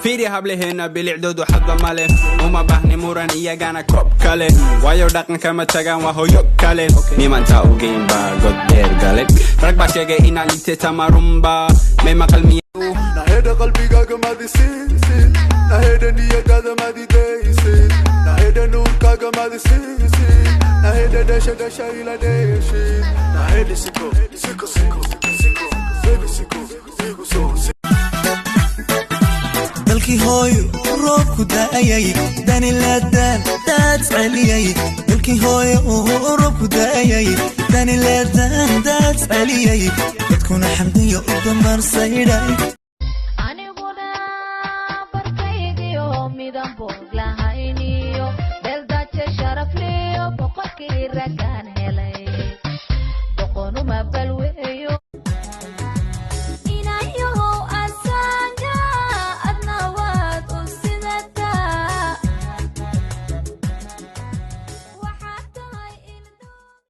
Fiiri hablaheena, bilicdoodu xadba male. Uma baahni muran, iyagana koob kale, waayo dhaqanka ma tagaan, waa hooyo kale. Nimantaa ogeyn baa god dheer gale. Rag baa sheegay inaan liitay, tamarumba may maqal miya? Naheda, qalbigaaga madisiisid? Naheda, niyadaada madidaysid? Naheda, nuurkaaga madisiisid? Naheda, dhasha dhasha ila dheeshid? Naheda, siko siko siko siko, baby, siko igu soo. Dalkii hooyo roobku da'ayay, danilaadaan daad celiyay. Dalkii hooyo roobku da'ayay, danilaadaan daad celiyay, dadkuna xamdiyo u dambarsaydhay. Aniguna barkaygiyo midan boog lahayniyo beeldaaje sharafliyo boqorkii raggaan helay, boqonuma balweeyo.